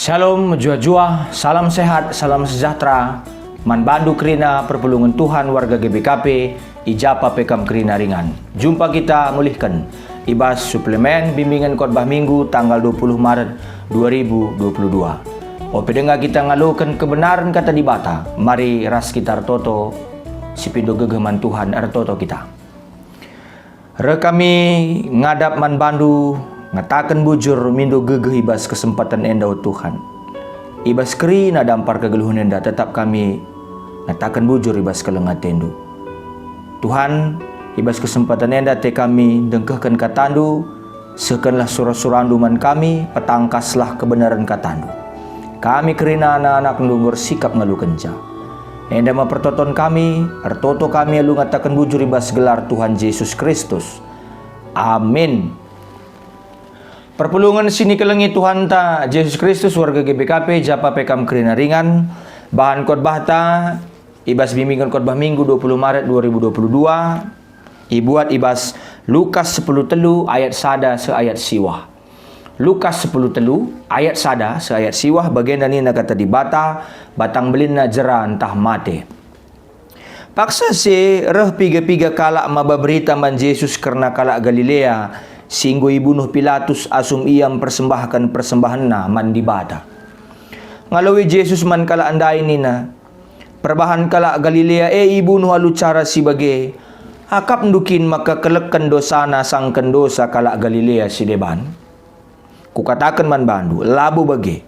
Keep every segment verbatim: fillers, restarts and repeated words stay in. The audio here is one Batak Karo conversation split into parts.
Shalom, mejuah-juah, salam sehat, salam sejahtera man bandu kerina perpulungen Tuhan warga G B K P, i ja pe kam kerina ringan. Jumpa kita mulihken i bas suplemen bimbingen khotbah Minggu tanggal dua puluh Maret dua ribu dua puluh dua. Ope denga kita ngaloken kebenaren Kata Dibata, mari ras kita ertoto, sipindo gegeh man Tuhan, ertoto kita. Reh kami ngadap man bandu, ngataken bujur mindo gegeh i bas kesempaten enda, o Tuhan. I bas kerina dampar kegeluhen enda tetap kami ngataken bujur i bas keleng atendu. Tuhan, i bas kesempaten enda ate kami ndengkehken katandu, sehkenlah sura-surandu man kami, petangkaslah kebenaren katandu. Kami kerina anak-anakndu enggo ersikap ngalokenca. Enda me pertoton kami, ertoto kami alu ngataken bujur i bas gelar Tuhan Jesus Kristus. Amin. Perpulungen si nikelengi Tuhanta Jesus Kristus, warga G B K P, ja pe kam kerina ringan, bahan khotbahta i bas bimbingen khotbah Minggu dua puluh Maret dua ribu dua puluh dua, ibuat i bas Lukas sepuluh telu ayat sada seh ayat siwah. Lukas sepuluh telu ayat sada seh ayat siwah, bagenda nina Kata Dibata, batang belinna jera ntah mate. Paksa si reh piga-piga kalak maba berita man Jesus kerna kalak Galilea si enggo ibunuh Pilatus asum ia mpersembahken persembahenna man Dibata. Ngaloi Jesus man kalak ndai nina, "Perbahan kalak Galilea e ibunuh alu cara si bage, akapndu kin maka keleken dosana sangken dosa kalak Galilea si deban?" Kukataken man bandu, labo bage.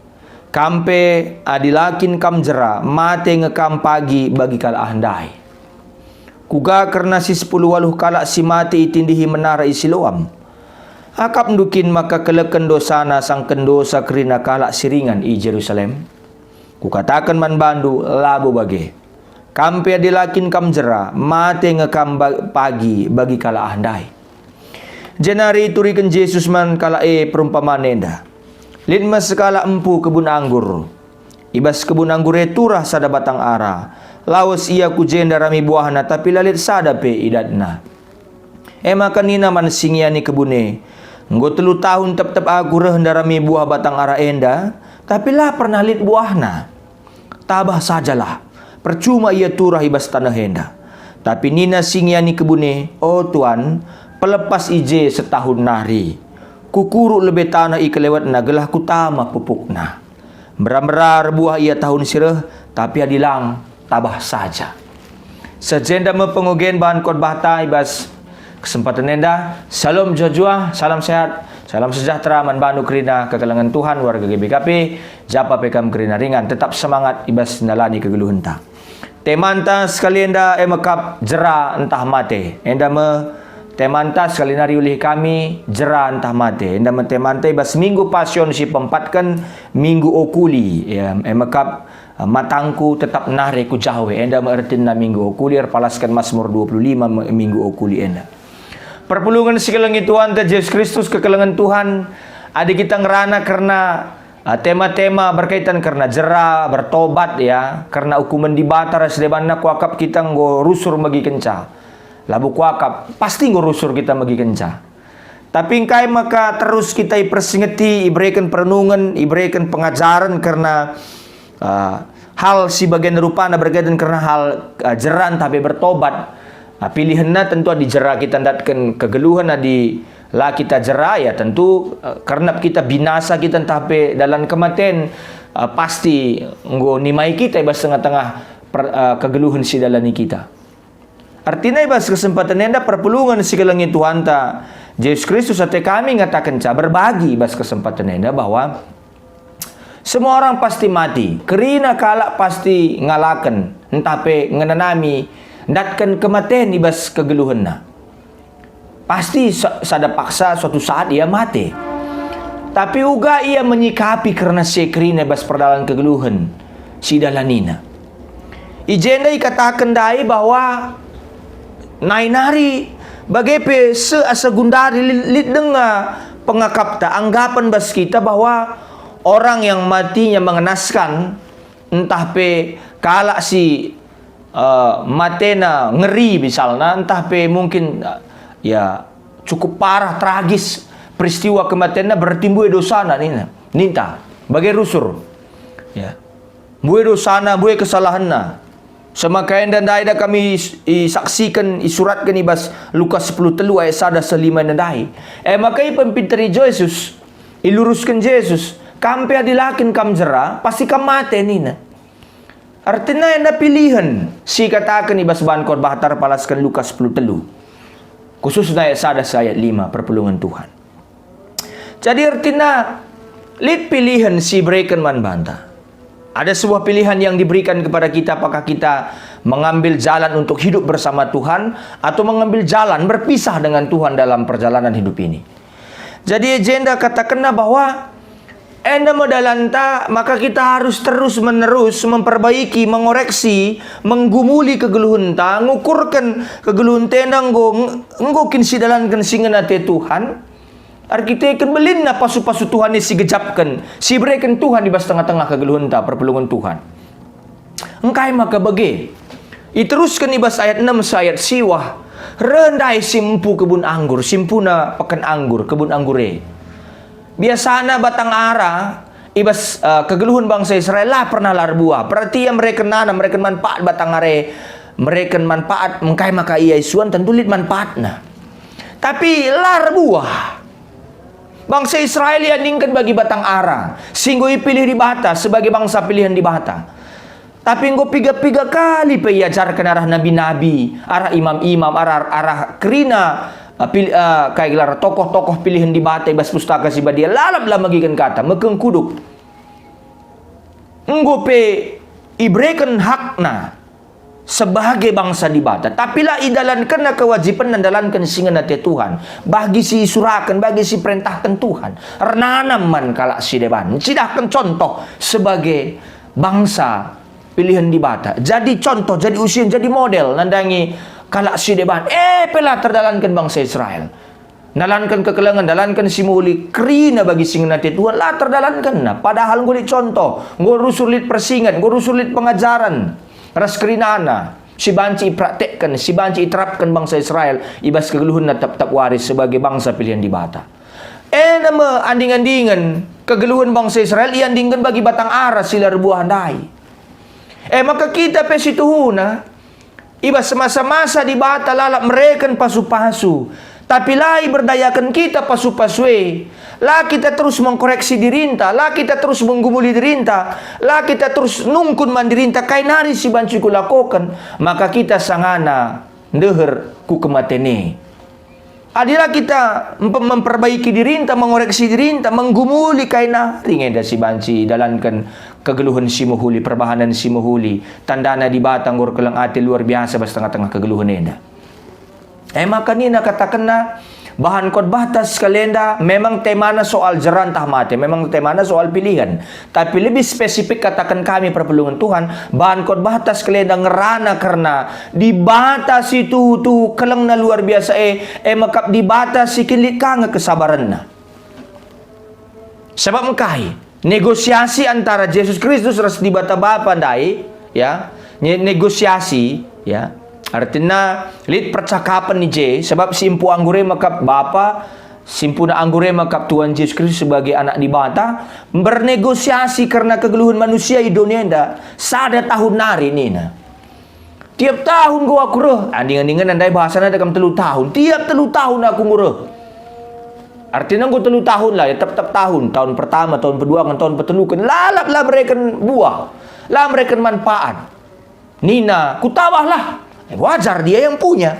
Kam pe, adi la kin kam jera, mate nge kam pagi bagi kalak ah ndai. Kuga kerna si sepuluh waluh kalak si mate itindihi menara i Siloam? Akapndu kin maka keleken dosana sangken dosa kerina kalak si ringan i Jerusalem? Kukataken man bandu, labo bage. Kam pe adi la kin kam jera, mate nge kam ba-, pagi bagi kalak ah ndai. Jenari ituriken Jesus man kalak e perumpaman enda, "Lit me sekalak empu kebun anggur. I bas kebun anggur e turah sada batang ara. Lawes ia ku jenda rami buahna, tapi la lit sada pe idatna. E maka nina man si ngiani kebun e, 'Enggo telu tahun tep-tep aku reh ndarami buah batang ara enda, tapi la pernah lit buahna. Tabah sajalah, percuma ia turah i bas taneh enda.' Tapi nina si ngiani kebun e, 'O Tuan, pelepas i je setahun nari. Kukuruk lebe taneh i kelewetna gelah kutama pupukna. Mbera-mbera erbuah ia tahun si reh, tapi adi lang, tabah saja.'" Seh jenda me pengogen bahan khotbahta i bas kesempaten enda. Shalom mejuah-juah, salam sehat, salam sejahtera man bandu kerina kekelengen Tuhan, warga G B K P, ja pe kam kerina ringan, tetap semangat i bas ndalani kegeluhenta. Temanta sekali enda e mekap jera ntah mate. Enda me temanta sekali nari ulih kami, jera ntah mate. Enda me temanta i bas Minggu Pasion si peempatken, Minggu Okuli, ya, e mekap, eh, matangku tetap nare ku Jawe. Enda me ertina Minggu Okuli, erpalasken Masmur dua puluh lima me-, Minggu Okuli enda. Perpulungen si kelengi Tuhanta Jesus Kristus, kekelengen Tuhan, adi kita ngerana kerna, eh, tema-tema berkaitan kerna jera, bertobat, ya, kerna ukumen Dibata ras debanna, kuakap kita enggo rusur megikenca. Labo kuakap, pasti enggo rusur kita megikenca. Tapi engkai maka terus kita ipersingeti, ibereken perenungen, ibereken pengajaren kerna, uh, hal si bagen rupana berkaitan kerna hal, uh, jera ntah pe bertobat. Uh, pilihenna tentu adi jera kita ndatken kegeluhen, adi la kita jera, ya tentu, uh, kernep kita, binasa kita ntah pe dalan kematen, uh, pasti enggo nimai kita i bas tengah-tengah per-, uh, kegeluhen si dalani kita. Ertina i bas kesempaten enda perpulungen si kelengi Tuhanta Jesus Kristus, ate kami ngatakenca berbagi i bas kesempaten enda bahwa semua orang pasti mati, kerina kalak pasti ngalaken ntah pe ngenanami ndatken kematen i bas kegeluhenna. Pasti sa-, sada paksa suatu saat ia mate. Tapi uga ia menyikapi kerna si e kerina i bas perdalan kegeluhen si idalanina. I jenda ikataken ndai bahwa nai nari bage pe seh asa gundari li-, lit denga pengakapta, anggapen bas kita bahwa orang yang matinya mengenaskan, ntah pe kalak si, eh, matena ngeri misalna, ntah pe mungkin, eh, ya, cukup parah, tragis peristiwa kematenna, berarti mbue dosana nina, ninta, bage rusur. Ya. Mbue dosana, mbue kesalahenna. Semaka enda ndai da kami is-, isaksiken, isuratken i bas Lukas sepuluh telu ayat sada seh lima enda ndai. E maka ipempiteri Jesus, ilurusken Jesus, "Kam pe adi la kin kam jera, pasti kam mate," nina. Ertina enda pilihen si ikataken i bas bahan khotbahta erpalasken Lukas sepuluh telu. Khususna ayat sada seh ayat lima, perpulungen Tuhan. Jadi ertina, lit pilihen si ibereken man banta. Ada sebuah pilihan yang diberikan kepada kita, apakah kita mengambil jalan untuk hidup bersama Tuhan atau mengambil jalan berpisah dengan Tuhan dalam perjalanan hidup ini. Jadi i jenda katakenna bahwa enda me dalanta, maka kita harus terus-menerus memperbaiki, mengoreksi, menggumuli kegeluhenta, ngukurken kegeluhenta enda enggo, enggo kin sidalanken si ngena ate Tuhan. Erkiteken belinna pasu-pasu Tuhan e si gejapken, si ibereken Tuhan i bas tengah-tengah kegeluhenta, perpulungen Tuhan. Engkai maka bage? Iterusken i bas ayat enem seh ayat siwah, reh ndai si empu kebun anggur, si empuna peken anggur, kebun anggur e. Biasana batang ara i bas, eh, kegeluhen bangsa Israel la pernah la erbuah. Berarti ia mereken nanam, mereken manpaat batang ara e, mereken manpaat, engkai maka ia isuan, tentu lit manpaatna. Tapi la erbuah. Bangsa Israel iandingken bagi batang ara, si enggo ipilih Dibata sebagai bangsa pilihen Dibata. Tapi enggo piga-piga kali pe iajarken arah nabi-nabi, arah imam-imam, arah, arah kerina, eh, pil-, eh, kai gelar, tokoh-tokoh pilihen Dibata i bas Pustaka Si Badia, lalap la megiken kata, mekeng kuduk. Enggo pe ibereken hakna sebagai bangsa Dibata, tapi la idalankenna kewajibenna ndalanken si ngena ate Tuhan, bagi si isuraken, bagi si perentahken Tuhan, ernanam man kalak si deban, ncidahken contoh sebagai bangsa pilihen Dibata. Jadi contoh, jadi usihen, jadi model nandangi kalak si deban. E pe la terdalanken bangsa Israel. Ndalanken kekelengen, ndalanken si mehuli, kerina bagi si ngena ate Tuhan, la terdalankenna. Padahal enggo lit contoh, enggo rusur lit persinget, enggo rusur lit pengajaren ras kerinana si banci ipraktekken, si banci iterapken bangsa Israel i bas kegeluhenna tep-tep wari sebagai bangsa pilihen Dibata. Enda me anding-andingen kegeluhen bangsa Israel iandingken bagi batang ara si la erbuah ndai. E maka kita pe situhuna, i bas masa-masa Dibata lalap mereken pasu-pasu, tapi la iberdayaken kita pasu-pasu e. La kita terus mengkoreksi dirinta, la kita terus menggumuli dirinta, la kita terus nungkun man dirinta, "Kai nari si banci kulakoken?" Maka kita sangana ndeher ku kematen e. Adi la kita mpe-, memperbaiki dirinta, mengoreksi dirinta, menggumuli kai nari nge enda si banci idalanken kegeluhen si mehuli, perbahanen si mehuli, tandana Dibata enggo erkeleng ate luar biasa bas tengah-tengah kegeluhen enda. E maka nina katakenna, bahan khotbahta sekali enda memang temana soal jera ntah mate, memang temana soal pilihan. Tapi lebih spesifik kataken kami perpulungen Tuhan, bahan khotbahta sekali enda ngerana kerna Dibata si tuhu-tuhu kelengna luar biasa e, e mekap Dibata si kin lit ka nge kesabarenna. Sabap engkai? Negosiasi antara Jesus Kristus ras Dibata Bapa ndai, ya, ne-, negosiasi, ya. Artina lit percakapen i je, sabab si empu anggur e mekap Bapa, si empuna anggur e mekap Tuhan Jesus Kristus sebagai Anak Dibata, bernegosiasi kerna kegeluhen manusia i doni enda sada tahun nari nina. Tiap tahun enggo aku reh, anding-andingen ndai bahasana dekam telu tahun. Tiap telu tahun aku enggo reh. Artina enggo telu tahun lah, ya, tep-tep tahun. Tahun pertama, tahun pedua, ngen tahun peteluken. Lalap la mereken buah. La mereken manfaat. Nina, "Kutawahlah." Eh, wajar dia yang punya.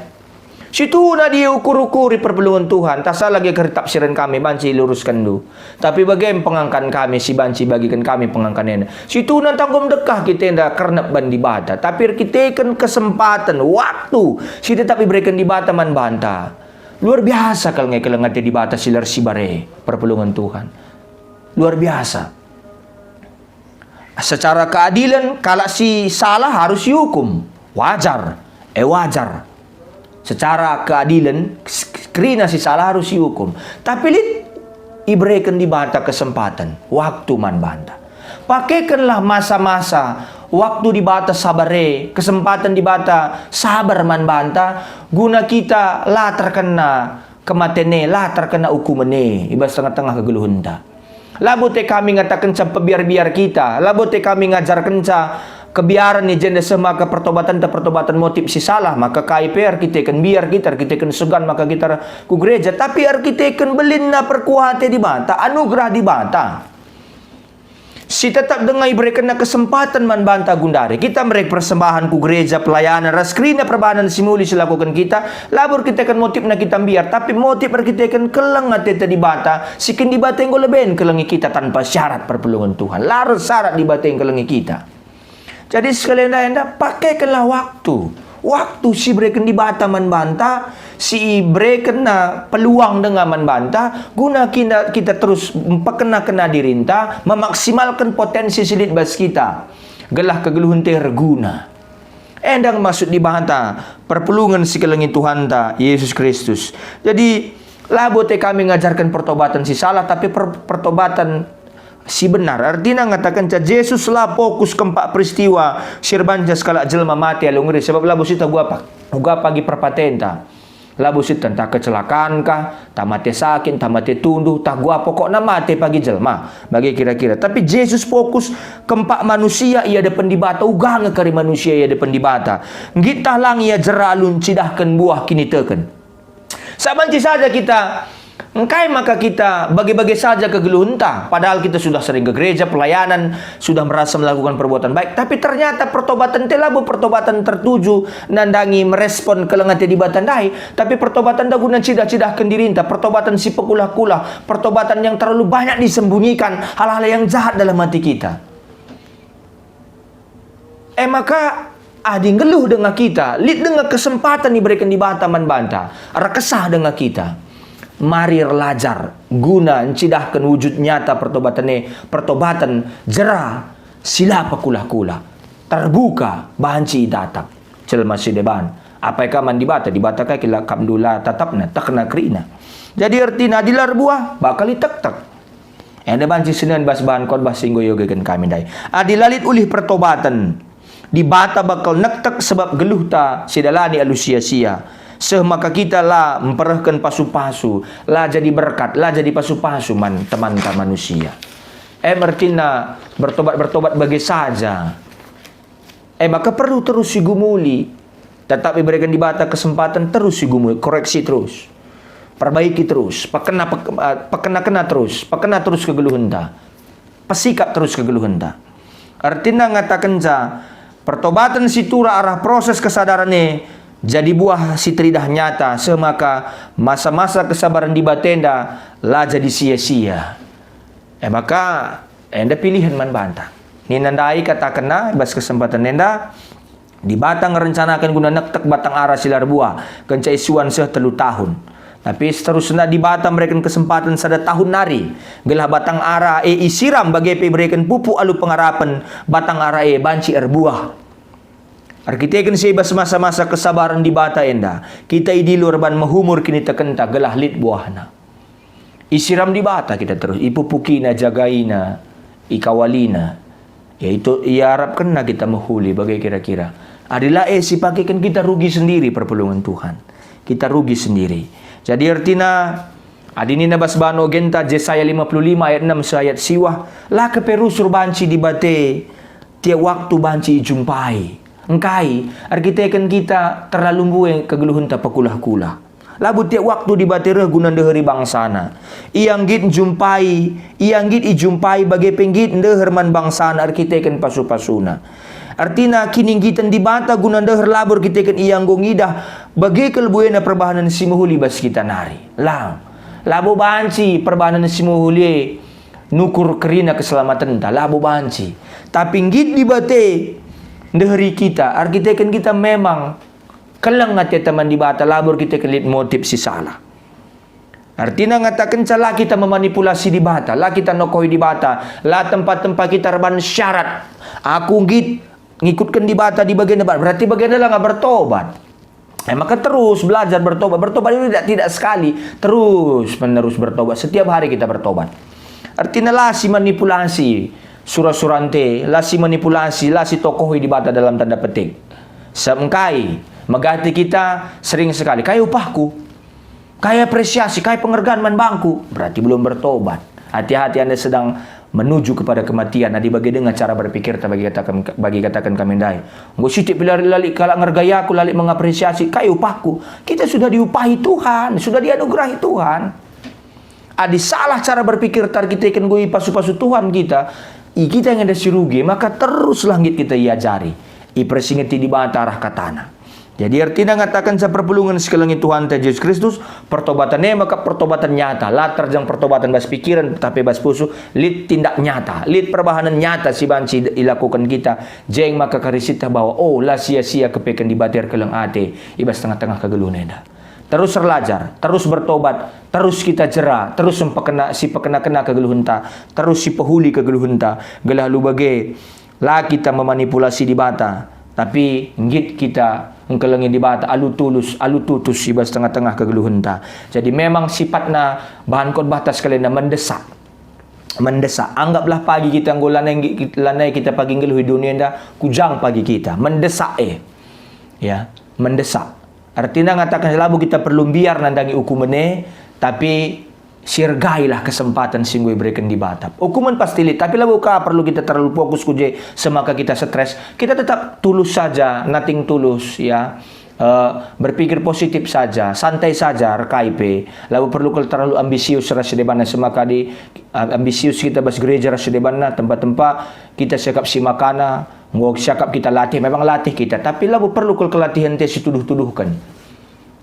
Situhuna diukur-ukuri perpulungen Tuhan, tasa lagi kari tafsiren kami banci iluruskenndu. Tapi bage pengangkan kami si banci bagiken kami pengangkan enda. Situhuna tanggung dekah kita enda kernep ban Dibata, tapi erkiteken kesempaten, waktu si tetap ibereken Dibata man banta. Luar biasa kal nge keleng ate Dibata si la ersibar e, perpulungen Tuhan. Luar biasa. Secara keadilen, kalak si salah harus iukum. Wajar. Eh, wajar. Secara keadilen, s-, kerina si salah harus iukum. Tapi lit ibereken Dibata kesempaten, waktu man banta. Pakekenlah masa-masa, waktu Dibata sabar e, kesempaten Dibata sabar man banta, guna kita la terkena kematen e, la terkena ukumen e, i bas tengah-tengah kegeluhenta. Labo te kami ngatakenca pebiar-biar kita, labo te kami ngajarkenca kebiaren i jenda seh maka pertobatenta pertobaten motip si salah, maka kai pe erkiteken biar kita, erkiteken sogan maka kita ku gereja, tapi erkiteken belinna perkuah ate Dibata, anugerah Dibata. Si tetap denga iberekenna kesempaten man banta gundari. Kita merek persembahan ku gereja, pelayanan, ras kerina perbahanen si muli si lakoken kita, labo erkiteken motipna kita mbiar, tapi motip erkiteken keleng ateta Dibata, si kin Dibata enggo leben kelengi kita tanpa syarat perpulungen Tuhan. La ersyarat Dibata engkelengi kita. Jadi sekali enda, enda pakekenlah waktu. Waktu si bereken Dibata man banta, si iberekenna peluang denga man banta, guna kita, kita terus mpekena-kena dirinta, memaksimalken potensi si lit bas kita, gelah kegeluhen te erguna. Enda nge maksud Dibata, perpulungen si kelengi Tuhanta, Yesus Kristus. Jadi, labo te kami ngajarken pertobaten si salah, tapi per-, pertobaten si benar. Ertina ngatakenca Jesus la fokus kempak peristiwa si erbanca sekalak jelma mate alu ngeri, sebab labo sieteh uga pa-, uga pagi perpatenta. Labo sieteh ntah kecelakaan kah, ntah mate sakin, ntah mate tunduh, ntah uga pokokna mate pagi jelma, bage kira-kira. Tapi Jesus fokus kempak manusia i adepen Dibata, uga nge kari manusia i adepen Dibata. Nggit tah lang ia jera alu ncidahken buah kiniteken. Sabanci saja kita, engkai maka kita bage-bage saja kegeluhenta, padahal kita sudah sering ke gereja, pelayanan, sudah merasa melakukan perbuatan baik, tapi ternyata pertobaten te labo pertobaten tertuju nandangi merespon keleng ate Dibata ndai, tapi pertobaten nda guna cidah-cidahken dirinta, pertobaten si pekulah-kulah, pertobaten yang terlalu banyak disembunyikan hal-hal yang jahat dalam hati kita. E maka, adi nggeluh denga kita, lit denga kesempaten ibereken Dibata man banta, erkesah denga kita. Mari erlajar, guna ncidahken wujud nyata pertobaten e, pertobaten jera si la pekulah-kulah, terbuka banci idatap jelma si deban. Apai ka man Dibata, Dibata kai kila kapndu la tatapna, tehna kerina. Jadi ertina adi la erbuah, bakal itektek. Enda banci senen bas bahan khotbah si enggo iogeken kami ndai. Adi la lit ulih pertobaten, Dibata bakal nektek sebab geluhta si dalani alu sia-sia. Seh maka kita la mperehken pasu-pasu, la jadi berkat, la jadi pasu-pasu man temanta manusia. Em ertina bertobat-bertobat bage saja. E maka perlu terus sigumuli. Tetap ibereken Dibata kesempaten terus sigumuli, koreksi terus. Perbaiki terus, pekena, pek-, eh, pekena-kena terus, pekena terus kegeluhenta. Pesikap terus kegeluhenta. Ertina ngatakenca, pertobaten si tura arah proses kesadaren e jadi buah si teridah nyata, seh maka masa-masa kesabaren Dibata enda la jadi sia-sia. E maka, enda pilihen man banta. Nina ndai katakenna i bas kesempaten enda, Dibata ngerencanaken guna nektek batang ara si la erbuah, kenca isuan seh telu tahun. Tapi seterusna Dibata mereken kesempaten sada tahun nari, gelah batang ara e isiram bage pe ibereken pupuk alu pengarapen batang ara e banci erbuah. Erkiteken si i bas masa-masa kesabaren Dibata enda, kita idilo erban mehumur kinitekenta gelah lit buahna. Isiram Dibata kita terus, ipupukina, jagaina, ikawalina. Ya, itu iarapkenna kita mehuli bage kira-kira. Adi la e sipakeken kita rugi sendiri perpulungen Tuhan. Kita rugi sendiri. Jadi ertina, adi nina bas bahan ogenta Jesaya lima puluh lima ayat enam seh ayat siwah, la kepe rusur banci Dibata, tiap waktu banci ijumpai. Engkai, erkiteken kita terlalu mbue kegeluhenta pekulah-kulah. Labo tiap waktu Dibata reh guna ndeheri bangsaNa. Ia nggit njumpai, Ia nggit ijumpai bage pe nggit ndeher man bangsaNa erkiteken pasu-pasuNa. Ertina kininggiten Dibata guna ndeher labo erkiteken Ia enggo ngidah bage kal buena perbahanen si mehuli bas kita nari. Lang. Labo banci perbahanen si mehuli e nukur kerina keselamatenta, labo banci. Tapi nggit Dibata ndeheri kita, erkiteken kita memang keleng ateta man Dibata, labo erkiteken lit motip si salah. Ertina ngatakenca la kita memanipulasi Dibata, la kita nokohi Dibata, la tempa-tempa kita erban syarat. Aku nggit ngikutken Dibata di bagenda, berarti bagenda la nga bertobat. E maka terus belajar bertobat. Bertobat itu tidak, tidak sekali, terus menerus bertobat. Setiap hari kita bertobat. Ertina la simanipulasi sura-suranta, la simanipulasi, la sitokohi Dibata dalam tanda petik. Sebab engkai, megati kita sering sekali, "Kai upahku? Kai apresiasi? Kai penghargaan man bangku?" Berarti belum bertobat. Hati-hati anda sedang menuju kepada kematian, adi bage denga cara berpikirta bagi kataken, bagi kataken kami ndai. Enggo sitik pe la lit kalak ngergai aku, la lit mengapresiasi, kai upahku? Kita sudah diupahi Tuhan, sudah dianugerahi Tuhan. Adi salah cara berpikirta, erkiteken enggo ipasu-pasu Tuhan kita, i kita nge enda si rugi, maka teruslah nggit kita iajari, ipersingeti Dibata arah kataNa. Jadi ertina ngatakenca perpulungen si kelengi Tuhanta Jesus Kristus, pertobaten e maka pertobaten nyata, la terjeng pertobaten bas pikiren, tapi bas pusuh, lit tindak nyata, lit perbahanen nyata si banci ilakoken kita, jeng maka kari sieteh bahwa, oh, la sia-sia kepeken Dibata erkeleng ate i bas tengah-tengah kegeluhen enda. Terus erlajar, terus bertobat, terus kita jera, terus sipekena, sipekena-kena kegeluhenta, terus sipehuli kegeluhenta, gelah alu bage la kita memanipulasi Dibata, tapi nggit kita ngkelengi Dibata alu tulus, alu tutus i bas tengah-tengah kegeluhenta. Jadi memang sipatna bahan khotbahta sekali enda mendesak. Mendesak. Anggaplah pagi kita enggo lanai, lanai kita pagi nggeluh i dunia enda, kujang pagi kita. Mendesak e. Ya, mendesak. Ertina ngataken labo kita perlu mbiar nandangi ukumen e, tapi sirgailah kesempaten si enggo ibereken Dibata. Ukumen pasti lit, tapi labo ka perlu kita terlalu fokus ku je, semaka kita stres. Kita tetap tulus saja, nothing tulus, ya. Eh, berpikir positif saja, santai saja, erkai pe. Labo perlu kal terlalu ambisius ras si debanna, semaka adi, eh, ambisius kita bas gereja ras si debanna, tempa-tempa kita siakap si makana, enggo siakap kita latih, memang latih kita, tapi labo perlu kal kelatihen te situduh-tuduhken.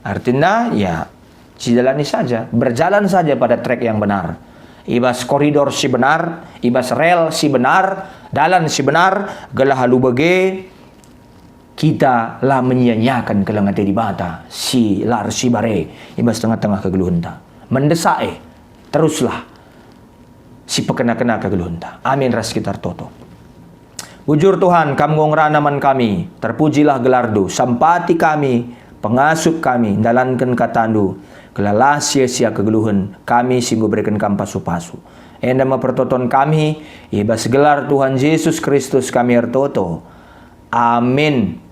Artina, ya, sijalani saja, berjalan saja pada trek yang benar. I bas koridor si benar, i bas rel si benar, dalan si benar, gelah alu bage kita la menyia-nyiaken keleng ate Dibata si la ersibar e i bas tengah-tengah kegeluhenta. Mendesak e, teruslah sipekena-kena kegeluhenta. Amin ras kita ertoto. Bujur Tuhan, Kam enggo ngerana man kami, terpujilah gelarNdu, sampati kami, pengasup kami, ndalanken kataNdu, gelah la sia-sia kegeluhen kami si enggo bereken Kam pasu-pasu. Enda me pertoton kami, i bas gelar Tuhan Jesus Kristus kami ertoto. Amin.